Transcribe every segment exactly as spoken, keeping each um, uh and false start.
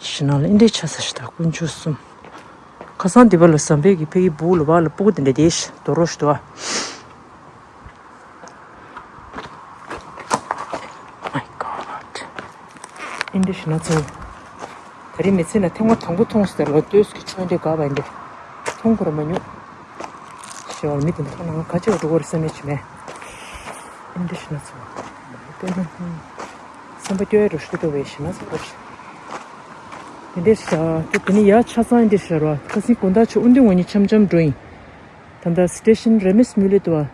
ཞེ་ན་ལ་ཨིན་དྲེ་ཆ་ས་ཤི་ད་དཀོན་མཆོག་གསུམ། ཁ་སང་འདི་པ་ལ་ཟམ་པའི་གི་ཕ་གི་སྦུག་ལ་བ་ལ་སྤུ་གུ་དེ་འདྲ་དེ་ཤི་དོ་རོ་ཤི་དོ་ཨ། My God. ཨིན་དྲེ་ཤི་ན་ཚོ། ད་རིང་མི་ཚེ་ན་ཐེངས་མ་དང་པོ་མཐོང་ཟེར་ལོ་ལྟོས་ཀྱི་ཆོས་འདྲེ་དགའ་བ་ཨིན་དྲེ། མཐོང་དགོས་ར་མ་མྱོང་། ཞེས་པར་མི་དེ་ཁོ་ན་ག་ཅི་འགྲོ་གོ་རེ་སེམས་མེད་ཆེ་མེད། ཨིན་དྲེ་ཤི་ན་ཚོ། དཔེར་ན། སེམས་པ་སྐྱོ་ཡ་འགྲོ་ཤི་ཏོ་བའི་ཤི་ན་ཚོ་གོ་ཤི། དེ་འདྲས་ཤ་ཏོ་དེ་ནི་ཡ་ཆ་ཚང་ཨིན་དྲེ་ཤར་བ་ཁ་སིང་དགོང་དག་ཆུ་ཨུན་དུ་ངོ་ཉི་འཆམ་འཆམ་འགྲོ་ཡིན། ད་ལྟ་སི་ཊེ་ཤན་རེ་མིས་མུ་ལེ་ཏོ་བ།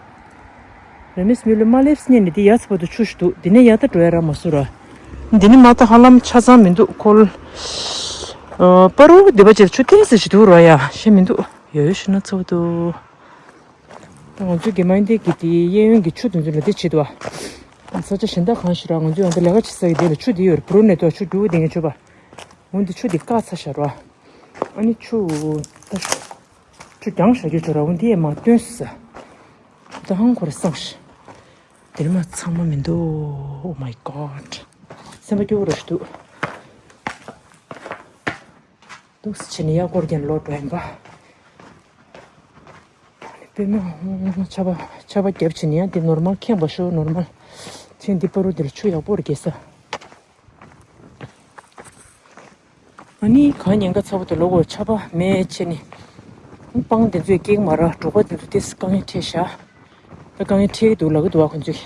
རེ་མིས་མུ་ལེ་མ་ལེབས་སྙེ་ནི་དེ་ཡ་ཚ་པོ་ཏོ་ཆུ་ཤི་འདུག་དེ་ནས་ཡ་ད་འགྲོ་ཡ་ར་མ་སུ་ར། འདི་ནི་མ་ད་ཧ་ལམ་ཆ་ཚང་མི་འདུག་ཁོལ། པ་རུ་དེ་པ་ཅེར་ཆུ་ཏེ་སི་ཞི་འདུག་ར་ཡ་ཤེས་མི་འདུག་ཡོད་ཤི་ན་ཚ་པོ་ཏོ། ད་ང་ཚོའི་དགེ་མ་འདི་གི་དེ་གཡས་གཡོན་གྱི་ཆུ་དེ་ཚོ་ལ་དེ་བྱེད་དོ། ས་ཆ་གཞན་དག་གང་ཞིག་ར་ང་ཚོའི་ཡང་དེ་ལས་ཀ་བྱེད་ས་གི་དེ་ལ་ཆུ་དེ་ཡོད་རེད། བུ་རུ་ནས་ཏོ་ཆུ་རྒྱུ་བོ་དེ་ངས་ཆོད་པ། འོན་ཏེ་ཆུ་དེ་བཀག་ཚ་ཤར་བ། ཨ་ནི་ཆུ་ད་ཆུ་རྒྱང་ཤར་རྒྱུ་ཆོད་ར་འོན་ཏེ་མ་སྟོན་ས། ད་ཧང་ཁོ་རེ་སང་ཤི། དེ་ནི་མ་ཚང་མ་མི་འདུག Oh my God. སེམས་པ་སྐྱོ་བོ་ར་ཤི་འདུག་འདུག་སེ་བྱས་ནས་གཡག་སྐོར་རྒྱག་ལོག་འགྲོ་ཡིན་པ། པུས་མོ་ཆར་པ་ཆར་པ་བརྒྱབ་བྱས་ནས་ཡང་འདི་ནོར་མལ་ཁེངས་པ་ཤོག་ནོར་མལ། ཚེ་འདི་པ་རུ་འདིར་ཆུ་ཡག་པོ་རེད་རྒྱས་ས། ཨ་ནི་གང་ཉེན་ཁ་ཚ་པོ་དུ་ལོག་གོ་ཆར་པ་མེད་བྱས་ནས། སྤང་དེ་ཚོས་སྐྱེག་མ་ར་འབྲོག་པ་དེ་ཚོ་ཏེ་སི་དཀའ་ངལ་འཕྲད་ཤག་ད་དཀའ་ངལ་འཕྲད་ཀྱི་འདུག་ལབ་ཀྱི་འདུག་བ་ཁོ་ཚོས།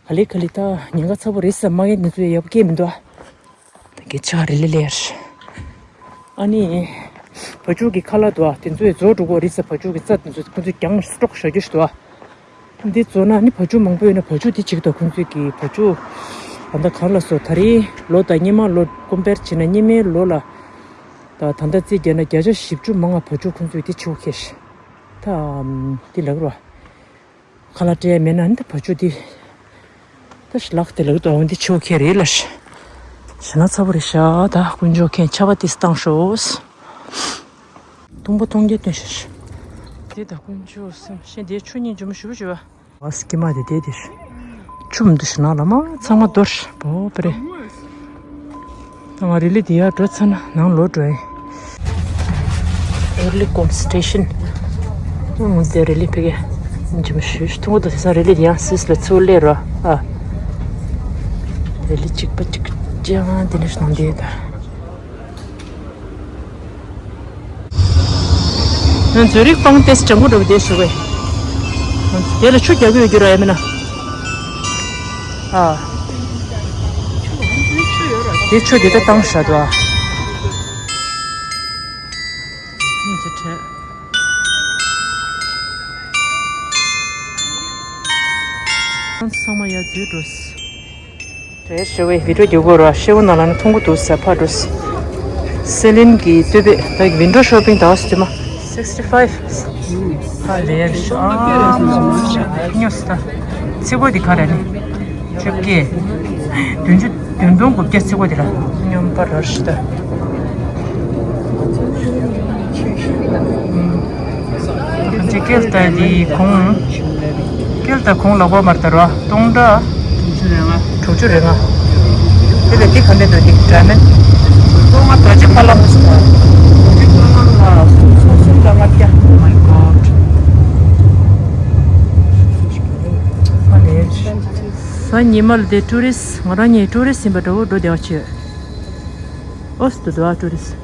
ག་ལེ་ག་ལེ་ད་ཉེན་ཁ་ཚ་པོ་རེད་ས་མ་གི་འདི་ཚོས་ཡག་པོ་སྐྱེས་མི་འདུག་ཨ། ད་གི་ཆག་རི་ལི་ལེར། ཨ་ནི། བ་ཕྱུགས་ཀྱི་ཁ་ལག་འདུག་ཨ་དེ་ཚོས་རྫོགས་འགྲོ་གོ་རེད་ས་བ་ཕྱུགས་ཀྱི་རྩྭ་དེ་ཚོ་ཁོ་ཚོས་ཀྱང་སི་ཊོག་བཞག་རྒྱུ་ཞིག་འདུག་ཨ། འདི་བཙོ་ན་ནི་བ་ཕྱུགས་མང་པོ་ཡོད་ན་བ་ཕྱུགས་འདི་གཅིག་དང་ཁོ་ཚོས་ཀྱི་བ་ཕྱུགས། ད་ལྟ་གང་ལ་སོ་ད་རེས་ལོ་དང་སྙེ་མ་ལོ་ཀོམ་པེར་བྱས་ན་སྙེ་མའི་ལོ་ལ། ད་ད་ལྟ་རྩིས་རྒྱག་ན་བརྒྱ་ཆ་བཞི་བཅུ་མང་ང་བ་ཕྱུགས་ཁོ་ཚོས་འདི་ཆེ་བོ་ཁེ་ཤི། ད། འདི་ལགས་རོ། ཁ་ལག་སྤྲད་མེད་ན་འདི་བ་ཕྱུགས་འདི། ད་ཤི་ལགས་དེ་ལགས་དོ་འདི་ཆེ་བོ་ཁེ་རེད་ལ་ཤི། ཤི་ན་ཚ་པོ་རེད་ཤག་ད་དཀོན་མཆོག་མཁྱེན་ཆར་པ་ཏིས་བཏང་ཤོག་དུང་པོ་མཐོང་རྒྱ་སྟོན་ཤ་ཤི། དེ་ད་དཀོན་མཆོག་སེམས་ཤེས་དེ་ཆུ་གཉིས་འཇོམས་ཞུ་བ་ཞུ་བ། བ་སི་ཀི་མ་དེ་དེ་དེ་ཤི། ཆུ་མི་འདུག་ཤི་ན་ལ་མ་ཚང་མ་འདོར་ཤི་བོ་པ་རེད། ད་ང་རི་ལི་དེ་ཡར་འགྲོ་ཚར་ན་ནང་ལོག་འགྲོ་ཡིན། ཨེར་ལི་ཀོམ་སི་ཊེ་ཤན། ང་ཚོའི་རི་ལི་ཕ་གི་འཇིམ་ཞུ་ཐུང་བོ་དང་དེང་སང་རི་ལི་དེ་ཡང་སིས་ལ་ཚུར་སླེབས་རོ་ཨ། རི་ལི་གཅིག་པ་གཅིག་ཅང་དེ་ནས་སྣང་དེ་ད། ང་ཚོའི་རིག་པང་ཏེས་ཅང་གོ་འགྲོ་བའི་དེ་ཞུ་བས། དེ་ལ་ཆུ་རྒྱག་གི་ཡོད་རྒྱུ་ར་ཡ་མིན་ན། ཨ། དེ་ཆུ་དེ་ད་བཏང་བཞག་འདུག་ཨ། ཨིན་ཅི་ཁྲེ། ཚང་མ་ཡར་འཛུལ་འགྲོ། རེད་ཞུ་བའི་བི་ཌིའོ་རྒྱུག་གོ་ར་ཤེའུ་ནང་ལ་ནི་མཐོང་གོ་འདུག་ཟ་ཕ་འགྲོ། སེ་ལིན་གྱི་སྟོད་པས་ད་ཝིན་ཌོ་ཤོ་པིང་ད་སི་ཏི་མ། sixty five ཧ་ལས་ཤ་ཉོས་ད། ཚི་གོ་འདི་ག་རེ་ནི། བཅོ་བརྒྱད། བདུན་ཅུ་བདུན་སྟོང་དགུ་བརྒྱ་ཚི་གོ་འདི་ལ་སྙོམས་པ་ར་ཤི་ད། ཅི་སྐད་ལྟ་འདི་གོང་། སྐད་ལྟ་གོང་ལག་པ་མར་ལྟ་རོ་སྟོང་ཕྲག་དྲུག་ཅུ་རེ་ལྔ། དེ་ལས་འདི་ག་འདྲ་འདུག་འདི་འདྲ་མིན། སྟོང་ལྔ་དོ་ཅི་ཁ་ལག་མི་སོང་། སྟོང་ལྔ་ལ་སུམ་སུམ་སུམ་དང་ལྔ་བརྒྱ། Oh my God. ཧ་ལས། གཟའ་ཉི་མ་ལ་དེ་ཊུ་རི་སི་ང་རང་གཉིས་ཊུ་རི་སི་ཡིན་པ་འདྲ་བོ་འགྲོ་བདེ་བ་བྱོས། ཨོ་སི་ཏུ་དུ་ཨ་ཊུ་རི་སི།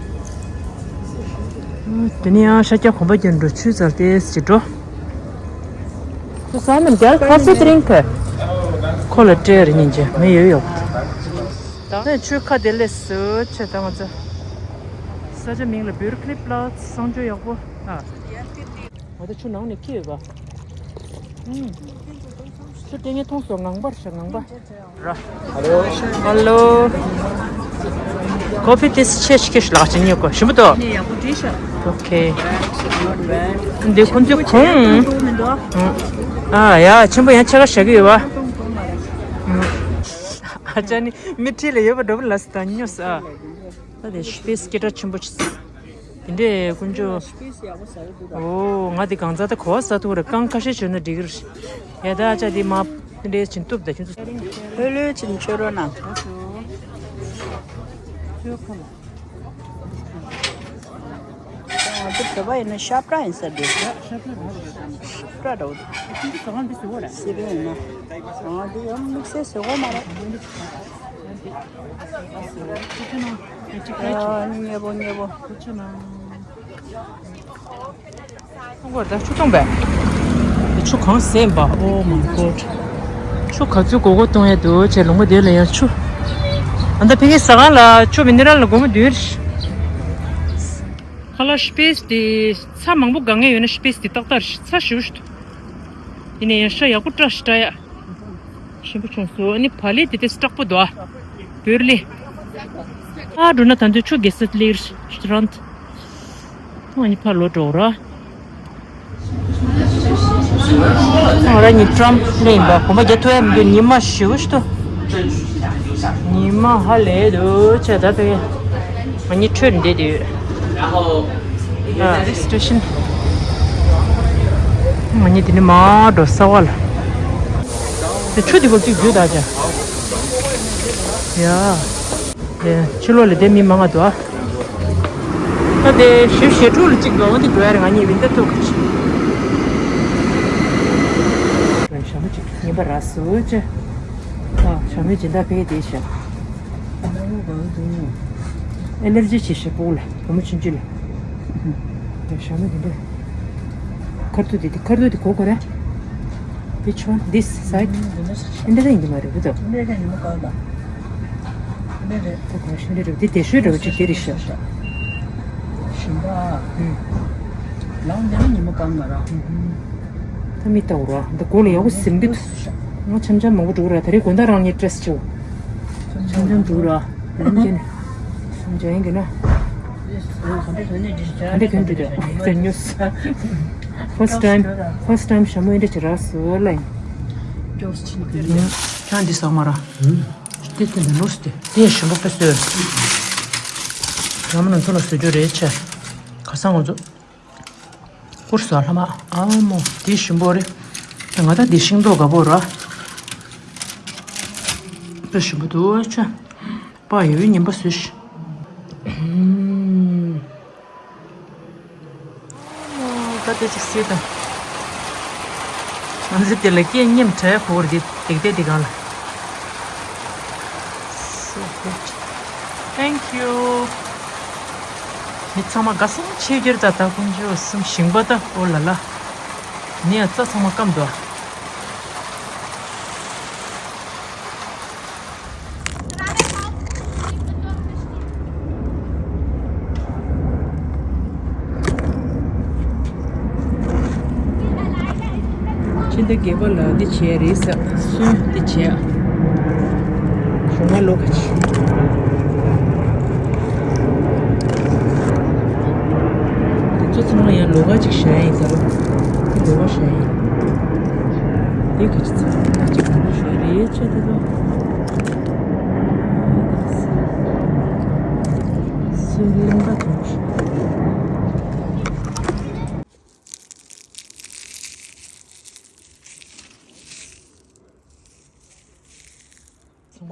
དེ་ནས་ཡང་ཤར་རྒྱག་གོམ་པ་རྒྱག་འགྲོ་ཆུ་ཚར་ཏེ་ཅི་འགྲོ། So Simon, get a coffee drink. ཁོ་ལ་སྤྲད་རེ་ཉིན་གྱི་མི་ཡོད་ཡོད། ད་ནས་ཆུ་ཁ་དེ་ལས་སུ་ཆེ་ད་ང་ཚོ། ས་ཆ་མིང་ལ་བིར་ཁི་ལིབ་ལ་གསང་སྤྱོད་ཡག་པོ་ཨ། ང་ད་ཆུ་ནང་ནས་ཁྱེར་ཡོད་པ། ཨུམ། ཆུ་དེ་ངས་མཐོང་སོང་ངང་པར་ཤ་ངང་པ། ཧ་ལོ། ཧ་ལོ། ཀོ་ཕི་ཏིས་ཆེ་ཞིག་ལག་ཅན་ཉོ་གོ་ཞིམ་པོ་འདུག་ནས་ཡག་པོ་བྲིས་ཤག་ཨོ་ཁེ། འདི་ཁོང་ཚོའི་གོང་། མི་འདུག་ཨ་ཡ་ཆེན་པོ་ཡང་ཆེ་ག་བཞག་གི་ཡོད་པ། ཨ་ཅག་ནི་མི་ཁྲིད་ལ་ཡོད་པ་འདྲ་པོ་ལ་སི་ད་ཉོ་ས། ད་དེ་སི་པེ་སི་སྐད་གྲགས་ཆེན་པོ་ཆེ། དེ་འདྲའི་དཀོན་མཆོག་སི་པེ་སི་ཡག་པོ་ཟ་གི་འདུག་ད། ཨོ་ང་དེ་གང་ཟ་ད་གོ་བ་ཟ་ཐུབ་རེད་རྐང་ཁ་ཤས་བྱོས་ན་འགྲིག་གི་རེད། ཡ་ད་ཨ་ཅག་དེ་མ་དེ་འདྲའི་བྱིན་ཐུབ་ད་ཁྱོད་ཚོ། ལྷོད་ལྷོད་ཕྱིན་ཆོས་རོགས་གནང་། ཆོས་ཁ་ལ། ང་ཚོ་བོད་པ་ཡིན་ན་ཤ་བཀྲ་ཡིན་ས་རེད། ཤ་བཀྲ་འདྲ་བོ་འདུག་ཟ་ཁང་འདི་བཟོ་བ་རེད། སི་པན་ཡིན་ན། ང་འདི་ཡང་དམིགས་བསལ་བཟོ་གི་མ་རེད། ཨ་ནི་མཉེས་པོ་མཉེས་པོ། ཁོང་གོ་ད་ཆུ་འཐུང་པས། ཆུ་གང་སེམས་པ། Oh my God. ཆུ་ག་ཚོད་གོ་གོ་གཏོང་ཡ་འདུག་ཅེས་ལུང་པ་དེ་ལ་ཡང་ཆུ། ཨ་ད་ཕ་གི་ཟ་ཁང་ལ་ཆུ་མི་ནི་རལ་ལ་སྒོར་མོ་བདུན་རེད། ཁ་ལག་སི་པེ་སི་དེ་ཚྭ་མང་པོ་དགའ་ངེས་ཡོད་ན་སི་པེ་སི་དེ་ཏག་ཏག་རེད། ཚྭ་ཞེ་པོ་ཞིག་འདུག་ཡིན་ནའི་ཡང་ཤ་ཡག་པོ་བཀྲ་ཞིག་བཀྲ་ཡ། ཞིམ་པོ་བྱུང་སོང་། ཨ་ནི་བག་ལེབ་དེ་དེ་སྐྲག་པོ་འདུག་ཨ། བོད་ལེབ། ཨ་འགྲོ་ན་ད་འདོད་ཆུ་གེ་སར་ལེབ་རེད་རང་། ཨ་ནི་ཕར་ལོག་འགྲོ་ར། ང་རང་གཉིས་ཀྲམ་ལེན་པ་གོམ་པ་རྒྱག་ཐུབ་ཡ་མི་འདུག་ཉི་མ་ཞེ་པོ་ཞིག་འདུག་ཉི་མ་ཧ་ལས་འདུག་ཆ་ད་ཕ་གི། ང་གཉིས་ཁྲོད་འདི་དུས། ཨ་སི་ཊེ་ཤན། ང་གཉིས་དེ་ནས་མར་འགྲོ་ས་བ་ལ། དེ་ཆུ་དེ་བབ་ཅིག་བརྒྱུད་ད་ཅ། ཡ། དེ་ཕྱི་ལོགས་ལ་དེ་མི་མང་ང་འདུག་ཨ། ད་དེ་ཞིབ་ཞེ་དྲུག་ལ་གཅིག་འདུག་འོ་དེ་འགྲོ་ཡ་རེད། ང་གཉིས་བིན་ད་ཐུག་གི་ཆེ། ཞྭ་མོ་གཅིག་ཉན་པ་ར་སུ་ཅ། ཨ་ཞྭ་མོའི་སྦྱིན་བདག་ཕ་གི་དེ་ཤ། ཨེ་ལར་ཇི་བྱེད་ཤ་སྤུ་གུ་ལ་བུ་མོ་ཆུང་ཆུང་ལ། ཞྭ་མོ་འདི་འདྲ། ཁ་ཐུག་འདི་འདི་ཁ་ཐུག་འདི་གོ་གོ་ར། Which one? This side? འདི་འདྲ་ཡིན་གྱི་མ་རེད་བུ་དོ། འདི་འདྲ་ཉི་མ་གང་ལ། འདི་འདྲ་རེད། ཁོ་གོ་ཤིང་འདི་རེད། འདི་དེ་ཤོད་འདྲ་བོ་ཅིག་དེ་རེད་ཤ། ཞིང་པ། ལང་འདི་ནི་ཉི་མ་གང་ལ་ར། ད་མི་ལྟ་བུ་ར་འདི་གོ་ལ་ཡག་པོ་ཟིན་གི་འདུག་ང་འཆམ་འཆམ་མང་པོ་འགྲོ་ར། ད་རེས་དགོང་དག་རང་ཉིད་སྤྲད་ཆེ་བ། འཆམ་འཆམ་འགྲོ་ར། ཡིན་གྱི་ནི། འཆམ་འཆམ་ཡིན་གྱི་ན། ག་འདྲ་ག་འདྲ་དེ་དེ་ཉོས། First time, first time ཞྭ་མོ་འདི་འདྲ་ཅིག་རག་སོང་ལ་ཡིན། ཁྱོད་འདི་ཟ་མ་ར། དེ་དེ་འདི་ནོར་སྟེ་དེ་ཞིམ་པོ་དཔེ་སོས། ཡང་མ་ནང་ཚོ་ལ་བཟོ་རྒྱུ་རེད་ཆེ། ཁ་སང་ང་ཚོ་ཀུར་ཟ་ལྷ་མ་ཨ་མོ་དེ་ཞིམ་པོ་རེད། ང་ད་དེ་ཤིང་ཏོག་དགའ་པོ་ར། དཔེ་ཞིམ་པོ་འདུག་ཆེ། པ་ཡོད་ཉན་པ་སུ་ཤི། ད་དེ་ཅིག་སུས་དང་། ང་ཚོ་དེ་ལ་སྐད་སྙན་དྲགས་ཕོ་བོར་དེ་དེག་དེ་དེ་གང་ལ། So good. Thank you. མི་ཚང་མ་དགའ་སེམས་ཆེ་གྱུར་ད་ད་ཀུན་སྤྱོད་གསུམ་ཞིང་པ་ད་ཨོ་ལ་ལ། ནི་ཡ་རྩྭ་ཚང་མ་སྐམ་འདུག་ཕྱི་ཟླ་བརྒྱད་པ་ལ་འདི་བྱས་རེད་ཟེར། སོན་འདི་བྱས། གཞུང་མ་ལོ་ག་ཅི། འདི་ཚོ་ཚང་མ་ཡང་ལོ་ག་ཅིག་བཞག་ཡིན་ཟེར། ལོ་ག་བཞག་ཡིན། འདི་ག་ཅི་ཚང་མ་ཅིག་གང་བཞག་རེད་ཆེ་དེ་ཚོ། སོན་རློན་པ་དང་།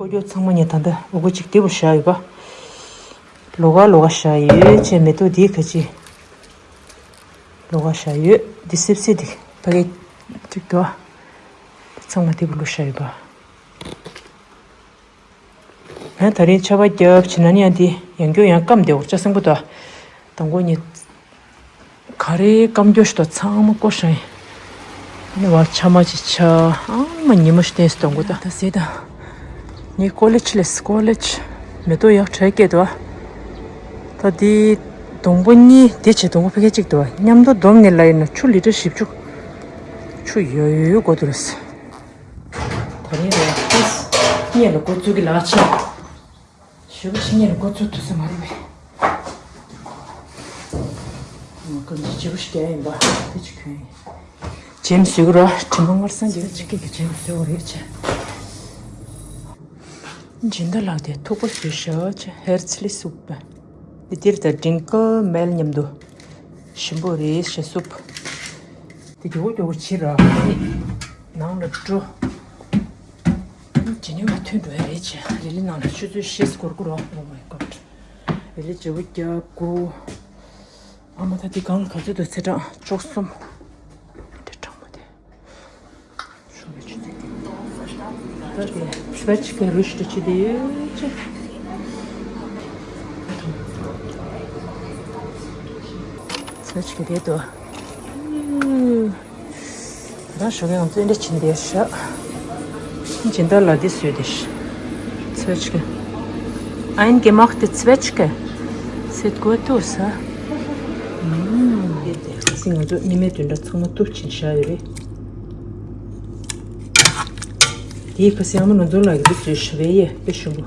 ཀོ་ཀྱོ་ཚང་མ་ཉེ་ད་ལྟ་འུ་གུ་གཅིག་དེ་བུ་བཞག་ཡོད་པ། ལོ་ག་ལོ་ག་བཞག་ཡོད་ཅེས་མེ་ཏོག་འདི་ག་ཅི། ལོ་ག་བཞག་ཡོད་འདི་སིབ་སིབ་འདི་ཕ་གི་གཅིག་ཏུ། ཚང་མ་དེ་བུ་ལོ་བཞག་ཡོད་པ། ང་ད་རིང་ཆར་པ་བརྒྱབ་ཕྱི་ན་ནི་ཡང་འདི་ཡང་སྐྱོ་ཡང་སྐམ་བསྡད་འོར་ཆ་སེང་པོ་དོ། དང་པོ་ཉིད། ག་རེ་སྐམ་རྒྱུ་ཞིག་དང་ཚང་མ་བསྐོ་བཞག་ཡིན། ནི་བ་ཆ་མ་ཅི་ཆ་ཨང་མ་ཉི་མ་ཞིག་བསྟན་སི་དང་པོ་དོ། ད་ཟེ་དང་། ངའི་ཀོ་ལེ་ཇི་ལས་ཀོ་ལེ་ཇི། མེ་ཏོག་ཡག་གྲས་སྐྱེས་དོ། ད་འདི་སྡོང་པོ་གཉིས་དེ་བྱས་སྡོང་པོ་ཕ་གི་གཅིག་དོ། མཉམ་དུ་བསྡོམས་ནས་ལ་ཡིན་ན་ཆུ་ལི་ཊར་བཞི་བཅུ། ཆུ་ཡོད་ཡོད་དགོས་འདུག་ལ། ད་རིང་རེད། ངས་ལ་འགོ་བཙུགས་ཀྱི་ལག་ཆ། ཞེ་པོ་ཅིག་ངས་ལ་འགོ་བཙུགས་ཐུབ་ས་མ་རེད་པས། ང་གང་ཅི་ཅི་རུ་ཞིག་རྒྱག་ཡིན་པ་དེ་ཅིག་གྱོན་ཡིན། ཇེམ་བཟོས་ཀྱི་ར་དྲི་མ་སྔར་སང་རྒྱག་ཅིག་སྐད་ཀྱི་ཇེམ་བཟོས་པ་རེད་ཆེ། སྦྱིན་བདག་ལགས་དེ་ཐུག་པ་བཟོས་ཤག་ཆེ། ཧེར་ཚི་ལི་སུབ་པ། འདི་འདིར་ད་ཌིང་ཀལ་མེལ་མཉམ་དུ་ཞིམ་པོ་རེད་ཞེས་སུབ། དེ་མགྱོགས་པོ་མགྱོགས་པོ་བྱེད་ར། ནང་ལ་འགྲོ། ཇི་ནི་ཝ་ཐོན་འགྲོ་ཡ་རེད་ཆེ། རི་ལི་ནང་ལ་ཆུ་ཚོད་བཞི་སྐོར་སྐོར་རོ། Oh my God. བེ་ལི་བྱེ་བ་བརྒྱ་དགུ། ཨ་མ་ད་འདི་གང་ག་ཚོད་འདུག་ཚེས་གྲངས་བཅུ་གསུམ། འདྲ་གྲངས་མ་དེ། ཤོག་ལ་ཆུ་ཚོད་འདི། ད་དེ་སྦེ་ཆི་ཀན་རུ་ཤི་ཏུ་ཆི་དེ་ཡོད་ཅེ། སྦེ་ཆི་ཀན་དེ་དོ། ད་ཞོགས་ཀས་ང་ཚོ་འདི་འདྲ་བྱིན་བསྡད་ཤག་སྦྱིན་བདག་ལ་འདི་བཟོས་བསྡད་ཤག Zwetschge. Eingemachte Zwetschge. Sieht gut aus, hä? ཨུམ། ཁ་སང་ང་ཚོ་ཉི་མའི་བདུན་ཕྲག་ཚང་མ་གཏུབ་བྱིན་བཞག་ཡོད་རེད། དེའི་ཁ་སང་ཨ་མ་ང་ཚོ་ལ་འདི་བཟོས་ཤག་བེ་ཡེ་དཔེ་ཞིམ་པོ།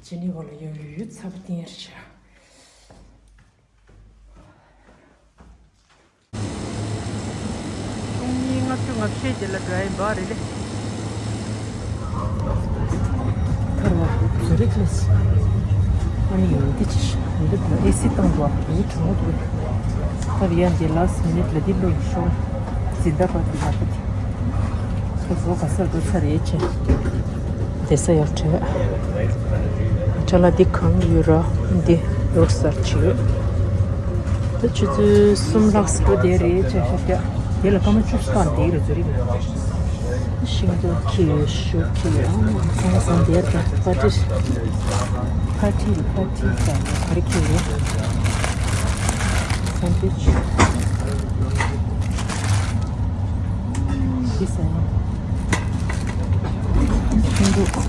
ཅི་ནི་བ་ལ་ཡོད་ཡོད་ཚ་པོ་བསྟན་ཡར་བྱ། སྟོང་གཉིས་ལྔ་བཅུ་ང་བཞི་རྗེས་ལ་འགྲོ་ཡ་ཡིན་པ་རེད་ལེ། ཐར་བ་ཟུ་རིག་ལེས། ཨ་ནི་ཡིན་འདི་ཅི་ཞིག་འདི་ལ་ཨེ་སི་བཏང་འདུག་ཨ་འདི་གྲང་མོ་འདུག་ཐར་ཡ་འདི་last minute་ལ་འདི་ལོ་ཡིན་ཤོག་འཛིན་བདག་པ་འདི་ལ་པ་འདི། ཁོ་ཚོ་ག་སར་འགྲོ་ཚར་རེད་ཆེ། བསྡད་ས་ཡག་བྲལ། ཁྲ་ལ་འདི་གང་ཡོད་ར་འདི་ཡོད་སར་བྱེད། ད་ཆུ་ཚོད་གསུམ་ལྷག་འགྲོ་བསྡད་རེད་ཆེ་ཤོག་རྒྱ། དེ་ལ་སྐར་མ་བཅུ་སྐར་འདི་རེད་ཟེར་རེད། ཤིང་ཏོག་ཁྱེར་ཡོད་ཤོག་ཁྱེར་ཡོད་ཨང་ཚང་མ་ཚང་བསྡད་ར་པ་ཏི་པ་ཏི་པ་ཏི་ད་ག་རེ་ཁྱེར་ཡོད། སན་ཏི་ཆི། འདི་ཟ་ཡ། ཁྲུང་ཁྲུང་།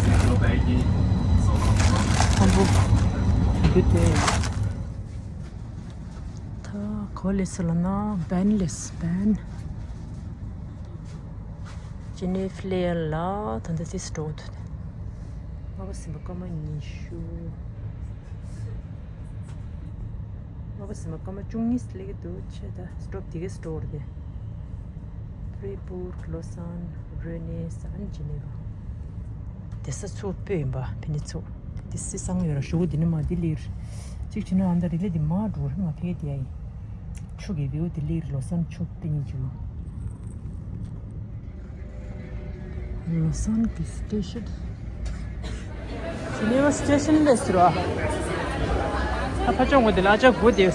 ཁམ་བུ། འདི་དེ། ད་གོ་ལེ་སི་ལ་ན་བན་ལེ་སི་བན། ཅི་ནི་ཕི་ལེ་ཡར་ལ་ད་ལྟ་དེ་སི་ཊོར་དུ། ལྔ་པ་ཟིན་པ་སྐར་མ་ཉི་ཤུ། ལྔ་པ་ཟིན་པ་སྐར་མ་བཅུ་གཉིས་སླེབས་ཀྱི་འདུག་ཆེ་ད་སི་ཊོར་དེ་གའི་སི་ཊོར་དེ། Freiburg, Lausanne, Rennes, and Geneva. དེ་ས་ཚུགས་སྤོས་ཡིན་པ་ཕི་ནི་ཚུགས། དེ་སི་སང་ཡོད་ར་ཞུ་གུ་དེ་ནི་མ་དེ་ལིར། གཅིག་བྱས་ན་ཨ་མདའ་རི་ལི་དེ་མ་འགྲོ་ར་ང་ཕེ་དེ་ཡ་ཡིན། ཆུ་གི་བེའུ་དེ་ལིར་ལོ་སན་ཆུ་དེ་ཉིད་ཅུ། ལོ་སན་གི་སི་ཊེ་ཤན། ཇི་ནི་ཝ་སི་ཊེ་ཤན་ལས་ཟེར་བ། ཨ་ཕ་ཅོང་གོ་དེ་ལ་ཨ་ཅག་གོ་དེ། ཡ་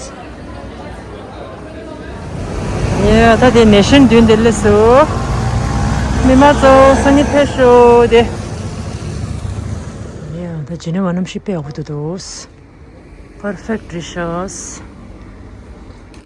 ད་དེ་ནེ་ཤན་བདུན་དེ་ལས་སུ། མི་མ་ཚོ་སང་ཉིན་ཕེབས་ཤོག་དེ། ཡ་ད་ཇི་ནི་ཝ་གནམ་གཤིས་དཔེ་ཡག་པོ་འདུག་དོ། པར་ཕེག་ཊི་རེད་ཤག